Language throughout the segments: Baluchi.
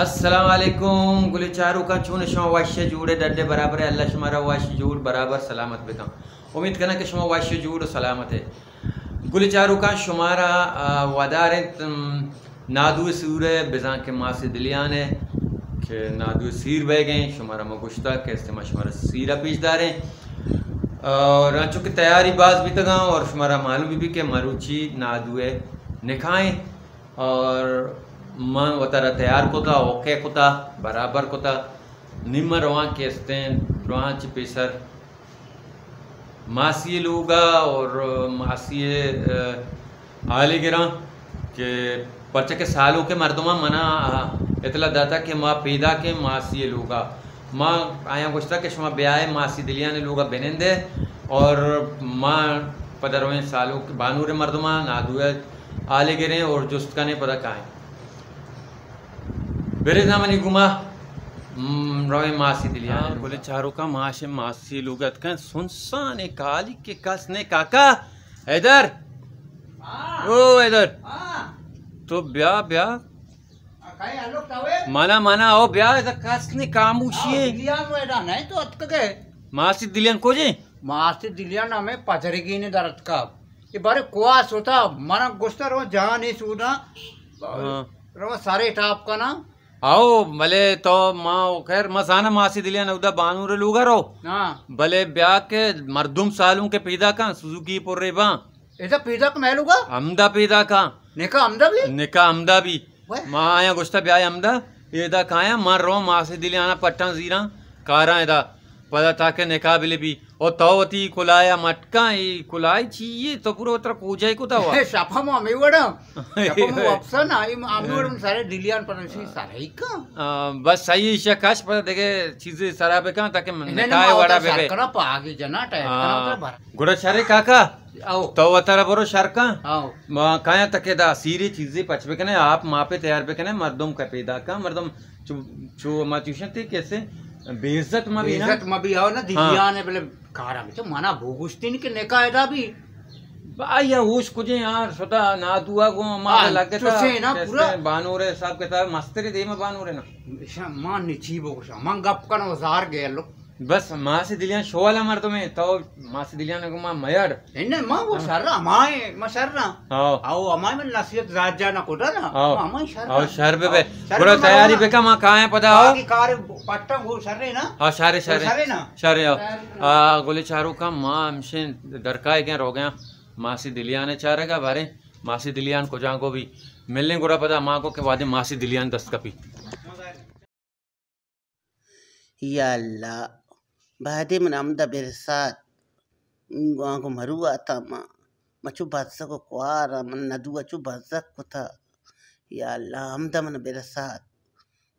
السلام علیکم گلیں چاروکاں، چون شما؟ وش جوڑ ئے، ڈڈ ئے، برابر ئے؟ اللہ شمارا وش جوڑ برابر سلامت بکن۔ امید کناں کہ شما وش جوڑ و سلامت ئے۔ گلیں چاروکاں، شمارا، آ، ودار انت، ام، نادو سور ءِ، بزاں کہ ماسی دلیان ءِ کہ نادو سیر بیگ ءَ انت، شمارا ما گوشتا کہ است ما شمارا سیر ءَ پیش داریں۔ اور انچو کہ تیاری باز بیتگاں اور شمارا معلوم بی کہ مروچی نادو ءِ نکاح انت۔ اور من وتارا تیار کتا، اوکے کتا، برابر کتا۔ نیم رواں کہ استیں، رواں چہ پیسر ماسی لوگا اور ماسی، آ، حالے گراں کہ پرچہ کہ سالو کے مردماں منا، آ، اطلاع داتا کہ ما پیداکیں ماسی لوگا۔ ما آیاں گوشتا کہ شما بیائے ماسی دلیان لوگا بنندے اور ما پدا رویں سالو کے بانور مردماں نادو ءِ حالے گریں اور جست کنیں پدا کائیں۔ برے زامنی گما، م، رویں ماسی دلیان۔ ہاں، گلیں چاروکاں، ماش ماسی لوگ اتکن سنسان کالی کے کس نے کاکا۔ حیدر۔ ہاں۔ او حیدر۔ ہاں۔ تو بیا، بیا۔ آ، کئے الو توے؟ مانا، مانا، او بیا، ادا کس نے خاموشی ہے۔ آ، دلیان ویڈا نہیں تو اتکگے۔ ماسی دلیان کو جے؟ ماسی دلیان ہمیں پجرگی نے در اتکا۔ یہ بارے کواس ہوتا، منا گوشتا رو جان ہی سودا۔ ہاں۔ رو سارے ٹاپ کنا۔ آؤ، بلے تو ما، خیر، ما زاناں ماسی دلیان اودا بانور لوگا رو۔ ہاں۔ بلے بیا کہ مردم سالوں کے پیدا کن، سوزوکی پر رے باں۔ ادا پیدا کہ میں لوگا؟ ہمدا پیدا کن۔ نکاح ہمدا بھی؟ نکاح ہمدا بھی۔ وے۔ ما آیاں گوشتا بیا ہمدا، ادا کایاں، ما رو ماسی دلیانا پٹاں زیراں، کاراں ادا۔ پدا تاکہ نکاح بلے بی۔ او تو وتی کلایا مٹکاں، ای کلائی چی یے؟ تو پورا وترا کوجائی کتا وا؟ شپا ما ہمیں وڑا۔ شپا ما واپسا نا، ای ما ہمیں وڑا سارے دلیان پر نشی سارے ہی کن۔ آ، بس صحیح ایشا کش پر دگے چیزے سرا بکن تاکہ نکاح وڑا بے۔ سر کنا پاگی جنا ٹائٹ کنا ہاں۔ وترا بھر۔ گڑا شرے کاکا، آؤ۔ تو وترا برو شر کن۔ آؤ۔ ما کایاں تکے دا سیری چیزے پچ بکنے، آپ ما پہ تیار بکنے، مردم کا پیدا کن، مردم چو، چو ما چوشن تے کیسے بے عزت ما بے بینا۔ عزت ما بھی آؤ نا، ہاں۔ دلیان ہے، بلے کارا بھی تو منا بوگوشتین کہ نکاح ادا بھی۔ با یا ہوش کجے یار، شدا نادوا گو ما ہاں، لگتا، چوشے نا کیسے پورا۔ بانورے صاحب کے تا مستری دے ما بانورے نا۔ ایشاں ما نچی بگوشاں، من گپ کناں و زار گیلو۔ بس ماسی دلیان شوالا مردمے، تو ماسی دلیان گو ما میاڑ۔ انہ ما وہ ہاں۔ شر ہمائیں، ما شر ہاں۔ ہاں۔ او ہمائیں من نصیحت زاد جانا کتا نا۔ ہاں۔ ما ہمائیں شر ہاں، ہاں۔ شر بے بے۔ ہاں۔ شر گڑا بے تیاری مرنا۔ بکا ما کائیں پدا ہو۔ باقی کار پٹا وہ شر ہے نا۔ ہاں، شر ہے، شر ہے۔ شر ہے نا۔ شر ہے، ہاں۔ شر ہے نا۔ آ، گلے چارو کا ما ہمشیں درکائے گئے رو گیا۔ ماسی دلیان چارگا بارے، ماسی دلیان کجا گو بھی۔ ملیں گڑا پدا ما کو کہ وادے ماسی دلیان دست کپی۔ یا اللہ، بہدے من ہمدا برسات، گوانکو مرو آتا ما، مچو بزگ و کوارا، من ندو چو بزگ کتا۔ یا اللہ، ہمدا من برسات،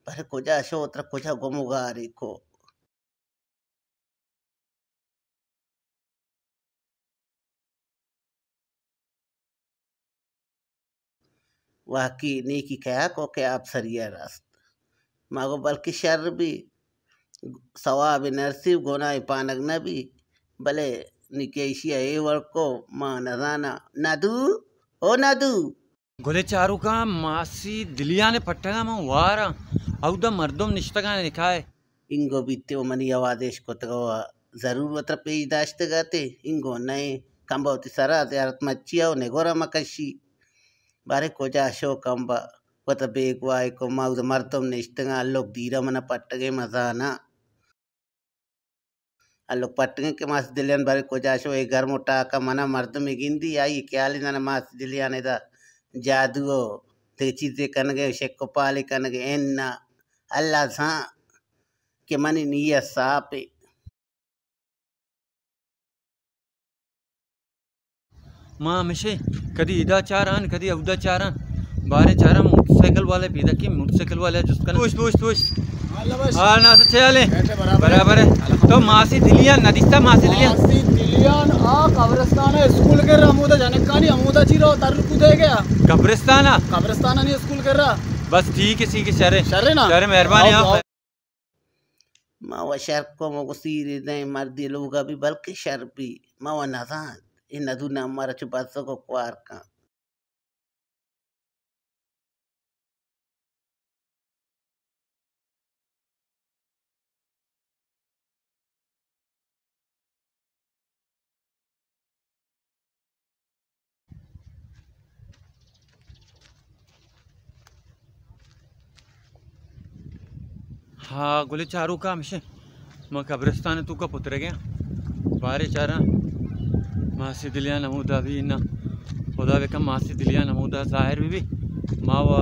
پر کجا شو ترا کجا گم و گاری کو۔ واقعی نیکی کیا کو کہ آپ سریا راست۔ ما گو بلکہ شر بی، ثواب نرسی، گناہ پانگ نہ بی، بلے نیکی ایشی اے وڑ کو ما نزانا۔ ندو، او ندو۔ گلے چاروکاں، ماسی دلیان پٹگا من واراں، اودا مردم نشتگاں نکاح۔ انگو بیتے و منی آواز اش کتگ و ضرور وترا پیش داشتگ آتے، انگو نئے۔ کمبا وتی سرا زیارت مچیا و نگورا مکشی۔ بارے کجا شو کمبا، وتا بیگواہی کو، ما اودا مردم نشتگاں، الوک دیرا منا پٹگے مزانا۔ الوک پٹگیں کہ ماسی دلیان بارے کجا شو، اے گرم و ٹاکا منا مردمے گندی، آئی خیالی زانا ماسی دلیان ادا جادو و دگہ چیزے کنگے، شک و پالے کنگے، انا اللہ زان کہ منی نیت صاف اے۔ ما ہمیشہ کدی ادا چاران، کدی اودا چاران، بارے چاران موٹر سائیکل والے پیدا کی، موٹر سائیکل والے جست کنا۔ توش، توش، توش۔ ہاں، ناصر، چے حال ہے؟ برابر ہے۔ تو ماسی دلیان ندیستا، ماسی دلیان؟ ماسی دلیان آ قبرستان ہے، اسکول کے رہا، ہمودا جنکانی، ہمودا چی رہا، تر کودے گیا۔ قبرستان آ؟ قبرستان آ نہیں، اسکول کے رہا۔ بس ٹھیک ہے، ٹھیک ہے، شرے۔ شرے نا؟ شرے، مہربانی آؤ، آپ۔ آؤ۔ ما و شر کو مگو سیری دیں مردی لوگا بھی بلکہ شر بھی۔ ما و نزان۔ اے ندو نہ مارا چو بزگ و کوار کن۔ ہاں، گلے چاروکا ہمشہ۔ ما قبرستان توکا پترگے آں۔ بارے چاراں۔ ماسی دلیان ہمودا بھی نہ۔ خدا بکن ماسی دلیان ہمودا ظاہر بھی بھی۔ ما وا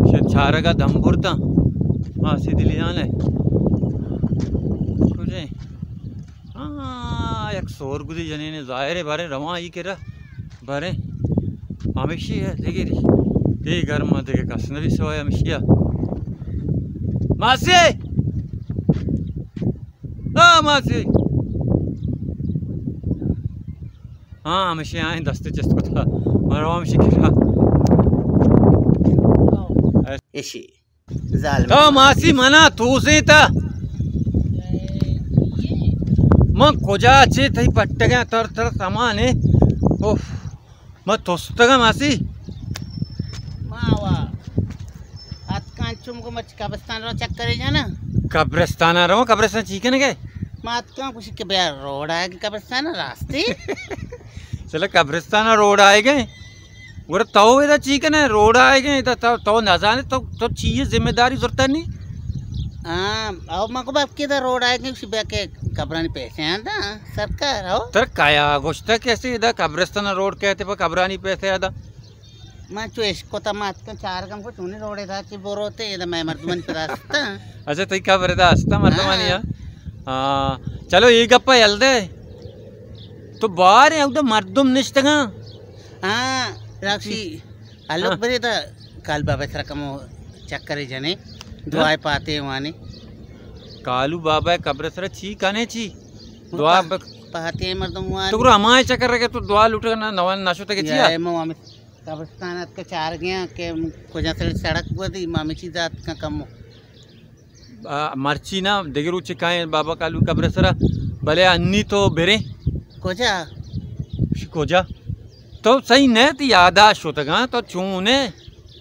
شہ چارگا دم برتاں۔ ماسی دلیان ہے۔ کجے؟ ہاں، یک سور گدی جنین ظاہر ہے، بارے رواں ای کرا۔ بارے ہمیشی ہے، دگری۔ اے گھر ما دگہ کس نبی سوائے ہمیشی ہے۔ ماسی! آ، ماسی! ہاں، ہمیشی آئیں دست چست کتا۔ مرو ہمیشی کرا۔ اشی۔ ظالم۔ تو ماسی منا توسے تا۔ من کجا چے تئی پٹگاں تر تر سمانے۔ اوف۔ من توستگاں ماسی۔ ما وا۔ اتکاں چم کو مچ قبرستان رو چکرے جانا۔ قبرستان رو، قبرستان چی کنگے؟ ما اتکاں کچھ کہ بیا روڈ آئے گی قبرستان راستے۔ چلو قبرستان روڈ آئے گئے۔ گڑا تو ادا چی کنے؟ روڈ آئے گئے، تو، تو، تو نہ زانے، تو، تو چی ذمہ داری زرتا نہیں؟ ہاں، او من کو باپ کے دا روڈ آئے گئے، بیا کے قبرانی پیسے آندا سرکار، ہو؟ تر کایا گوشتا کیسے ادا قبرستان روڈ کہتے پر قبرانی پیسے آدا؟ من چو عشق کو تا مات کو چار گم کو چونی روڈے دا چی بروتے، ادا میں مردمانی پراستا۔ اچھا، تئی قبر دا استا مردمانی ہاں۔ ہاں۔ ہاں، چلو، یہ گپا یل دے۔ تو بارے اودا مردم نشتگاں۔ ہاں، راکشی، الوک ہاں۔ برے دا کال بابا سرا کمو چکرے جنے، ہاں۔ دعائے پاتے وانے۔ کالو بابا قبر سرا چی کنے چی؟ دعا پا-، بک-، پاتے مردم وانے۔ تو گرو ہمائے چکر رکھے تو دعا لوٹے نہ، نوان نہ شتے کہ چیا؟ اے مو ہمیں قبرستان ات کے چار گیا کہ کجا سے سڑک گو دی، ما ہمیں چیز ات کا کمو۔ آ، مرچی نا، دگہ روچے کائیں بابا کالو قبر سرا، بلے انی تو بریں۔ کجا؟ ش-، کجا؟ تو صحیح نہ تئی یادا شتگاں، تو چون ہے؟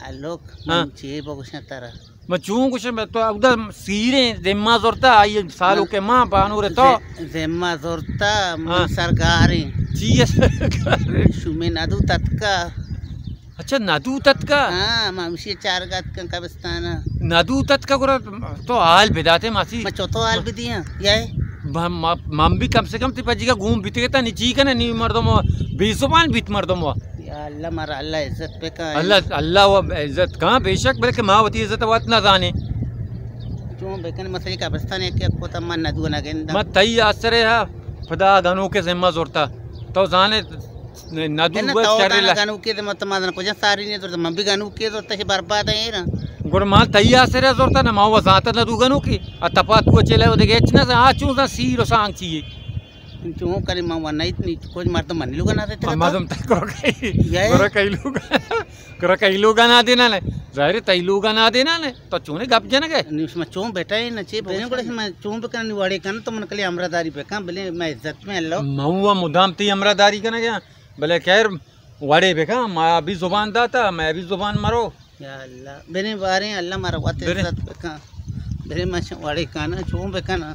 الوک، ہاں۔ من چے بگوشاں ترا؟ من چون گوشاں، من تو اودا سیریں ذمہ زرتا، آئی سالو من کہ ماں بانور تو۔ ذ-، ذمہ زرتا، من ہاں۔ سرگاریں۔ چی ہے سرگاریں؟ شومیں ندو تتکا۔ اچھا، ندو تتکا؟ ہاں، ما ہمشی چارگا اتکاں قبرستانا۔ ندو تتکا گڑا تو حال بداتے ماسی۔ ما چوتو حال بدیاں، یا ہے؟ ما، ما، من بھی کم سے کم تی پجیگا گون بیتگے تا نی چی کنے نی مردم ہوا، بے زبان بیت مردم ہوا۔ یا اللہ، مارا اللہ عزت بکن۔ اللہ، اللہ و عزت کن، بے شک، بلکہ ما وتی عزت وات نہ زانے۔ چون بکن، مسئلہ قبرستان ایک ایک کوتا من ندو نہ گنداں۔ ما تئی آسرے ہا، پدا گنوکے ذمہ زورتا۔ تو زانے ندو انا بس تو شر دانا اللہ۔ گنوکے دے مت مادن کجا ساری نے زورتا، من بھی گنوکے زورتا، چہ برباد ہیں نا۔ گڑ ما تئی آسرے زورتا نا، ما و زانتا ندو گنوکے۔ ا تپا تو چلے و دگہ ہچ نہ، آ چون زان سیر و سانگ چیے۔ چون کرے ما و نہیں، کچھ مردم منی لوگا نہ دیتے ما تو۔ مردم تک کرو کئی، یا ہے؟ کرو کئی لوگا، کرو کئی لوگا نہ دینا نے۔ ظاہر ہے تئی لوگا نہ دینا نے۔ تو چونے گپ جنگ ہے؟ نی شما چون بیٹا ہے نہ چے بولے گڑا شما چون بکن نی وڑے کن تو من کلی ہمراہ داری بکن بلے میں عزت میں اللہ۔ من و مدام تی ہمراہ داری کنگا۔ بلے خیر، وڑے بکن، ما بھی زبان داتا، میں بھی زبان مرو۔ یا اللہ، بنے باریں اللہ مارا وت برے۔ عزت بکن۔ بنے ما شن وڑے کانا، چون بکنا؟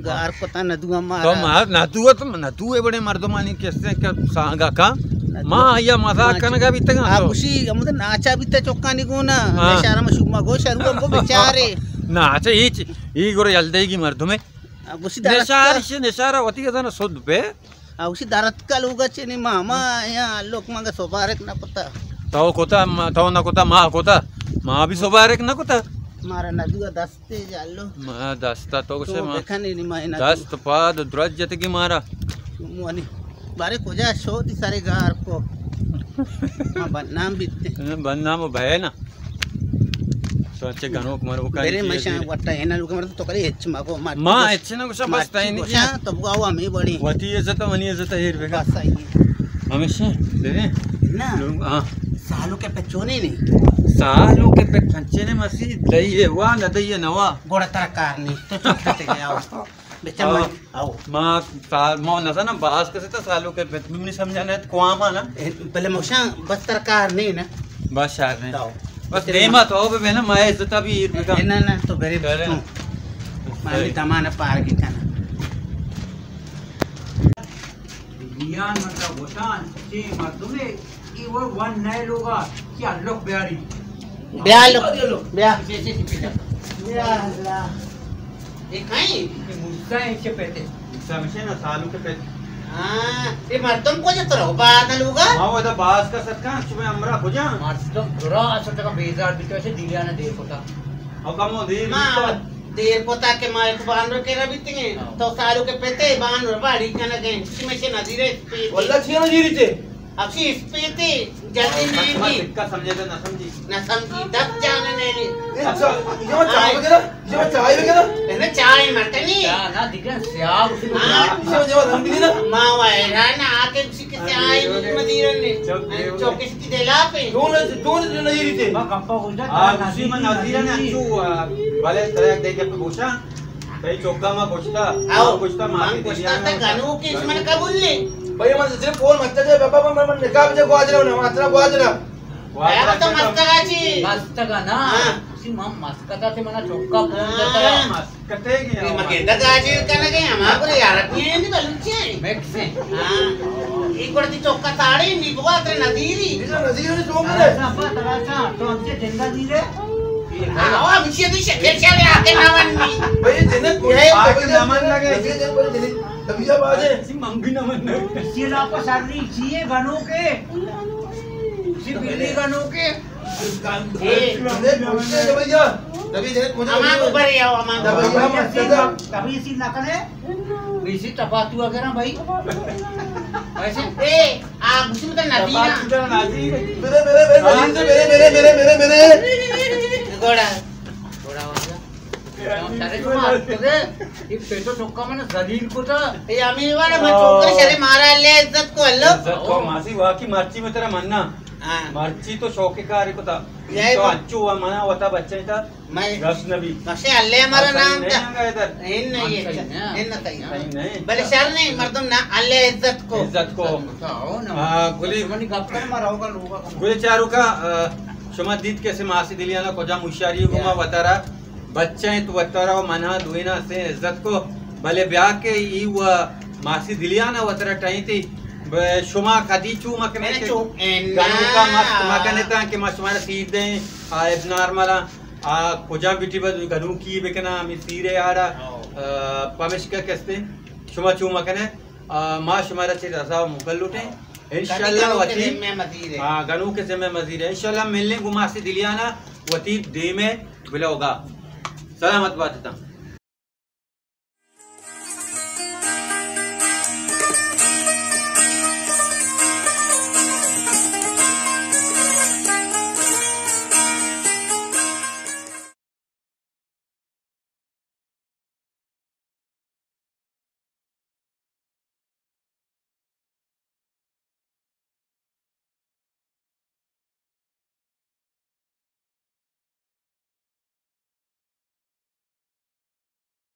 گار کتا ندو ہم تو مارا۔ ما ندو تو ندو ہے بڑے مردمانی کسے کہ سانگا کا۔ ندو۔ ما یا مزاق ما کنگا بیتگا آ تو۔ گوشی ہمود ناچا بیتا چوکانی گونا۔ ہاں۔ نشارہ ما شما گو شروع ہم کو بیچارے۔ ناچا ہیچ، ای گورا یلدے گی مردمے۔ آ گوشی دارا نشار، نشارہ وتی کسانا سد پہ۔ آ گوشی درتکا لوگا چے نی ماما یا لوک مانگا سوبارک نہ کتا۔ تو کتا، ما، تو نہ کتا، ما کتا۔ ما بھی سوبارک نہ کتا۔ مارا ندو دستے جالو۔ ما دستا تو گوشے تو ما۔ بکنے نی ما ندو۔ دست پاد درج جتگی مارا۔ موانی۔ بارے کجا شو تی سارے گار کو۔ ما بدنام بیتے۔ بدنام بھے نا۔ تو اچھے گنوک مروکانی برے چیز مشان دیر۔ وٹا ہے نا لوگ مرد تو کرے ہچ مگو مٹ ما ہچ نہ گوشاں، بس تئی نہیں گوشاں۔ تو بگاو ہمیں بڑی۔ وتی عزت منی عزت ہیر بگا۔ بس آئی۔ ہمیشہ دے۔ نا۔ لوگ، ہاں۔ سالو کے پچونے نہیں۔ سالو کے پچنچے نے مسی دئی ہے وا نہ دئی ہے نوا۔ گوڑا ترا کار نہیں۔ تو چپ کرتے گیا ہو۔ بچا آؤ۔ من، آؤ۔ ما سال، ما نزانم باز کسے تا سالو کے بت، منی سمجھانے تو کوام آنا۔ اے، بلے موشاں بس ترا کار نہیں نا۔ بس شار نہیں۔ آؤ۔ بس دیما تو بے نا، ما عزت ابھی ایر بکا۔ اے، نہ، نہ، تو برے برے۔ بس تو۔ ما بھی دمان پار کی کنا۔ میان مطلب وشان، چی مردمے، ای ور ون نئے لوگا، کیا لوگ بیاری۔ بیا لوگ، بیا۔ یا اللہ۔ اے کئیں؟ اے موسیٰ ایں چہ پتے۔ موسیٰ ہمیشہ نا سالو کے پت۔ ہاں، اے مردم کجا ترا؟ باز لوگا؟ ما ودا باز کا ستکاں، شمے ہمراہ کجا؟ مردم ترا ستکاں بیزار بیتو، ایسے دیلیانا دیر کتا۔ او کمو دیر ما بیتا۔ دیر کتا کہ ما ایک بانور کے ربی تنگے۔ ہاں۔ تو سالو کے پتے بانور باڑی کنگے، شمے چے نظیرے پتے۔ واللہ چیا نظیری چے؟ اکشی اسپیتی، جلدی مت، مت، نہیں۔ اتکا سمجھے تو نہ سمجھی۔ نہ سمجھی، دپ جانے نہیں۔ اچھا، یہ چائے وغیرہ، یہ چائے وغیرہ؟ ہے نا، چائے مٹنی۔ چا نہ دکھن، سیاہ اسی میں ہاں۔ یہ جو ہم بھی نا۔ ماں وائرا نہ آتے اسی کے سیاہ مدیرن نے۔ چوک دے چوک اس کی دلا پہ۔ دون، دون جو نہیں رہتے۔ ما کپا ہو جا، آ، اسی میں نظیرن اچھو، آ، بھلے طرح دیکھ کے پوچھا۔ تئی چوکا ما گوشتا، آؤ، ما گوشتا، ما من گوشتا تا گنوکے، من قبول نے۔ بھائی، من سے فون مت دے، بابا، من، من نکاح بجے گواجرا ہونا، من اتنا گواجرا۔ گواجرا تو مستگا چی؟ مستگا نا۔ ہاں۔ اسی من مسکتا تے منا چوکا فون دیتا۔ ہاں۔ مسکتے گیا۔ یہ مگیندا گاجر کنگے، ہما کو یار اپنی ہیں، بلوچی ہیں۔ مکس ہیں۔ ہاں۔ ایک بڑا تی چوکا تاڑے، نی بوا ترے نظیری۔ یہ نظیر نے چوکا ہے۔ تراسا، تراسا، تو ہم سے زندہ نظیر ہے۔ ہاں، ہم سے تو شکر شاہ آتے نہ ونی۔ بھائی، جنت آتے نہ ون لگے۔ دبیا بازے۔ اسی من بھی نہ ون لگے۔ اسی لاپا سر نہیں، اسی یہ گنوکے۔ اسی بلی گنوکے۔ اے۔ جنت پوچھتے ہیں بھیا۔ دبی جنت پوچھتے ہیں۔ اما کو بری آؤ، اما کو۔ دبی اسی نہ کرے۔ اسی تپاتو اگر ہاں بھائی۔ ایسے۔ اے، آ، اسی مطلب نبی نا۔ تپاتو نبی۔ میرے، میرے، میرے، میرے، میرے، میرے، میرے، میرے۔ گوڑا۔ گوڑا ہو گیا۔ ارے شما اتکگے، اے پیٹو چکا من ذلیل کتا۔ اے امی والا من چوکر شرے مارا اللہ عزت کو اللہ۔ عزت کو ماسی واقعی مرچی میں ترا مننا۔ ہاں۔ مرچی تو شوق کاری کتا۔ تو اچو و منا وتا بچے تا۔ میں رس نبی۔ ماشاء اللہ ہمارا نام تھا۔ نہیں آنگا ادھر۔ ان نہیں ہے۔ ان نہیں۔ بلے شر نہیں مردم نا اللہ عزت کو۔ عزت کو۔ ہاں، گلی۔ منی گپ کر مارا ہوگا لوگا۔ گلی چارو کا، آ، شما دیت کیسے ماسی دلیانا کجا مشاری گما وتارا۔ بچہ انت وتارا و منا دوئینا سے عزت کو، بلے بیا کہ ای و ماسی دلیانا وتارا ٹائیں تی۔ ب-، شما کدی چو مکنے کہ گنوکا مست مکنے تا کہ ما شمارا سیر دیں، آ، ایب نارمل آ، آ، کجا بیٹی بد گنوکی بکنا، ہمیں سیرے آڑا، آ، پمشکا کستے، شما چو مکنے، آ، ما شمارا چے رضا و مکل لوٹیں۔ انشاءاللہ گنوکے وتی ذمہ مزید ہے۔ ہاں، گنوکے ذمہ مزید ہے۔ انشاءاللہ ملیں گو ماسی دلیانا وتی دیمے بلوگا۔ سلامت بات تاں۔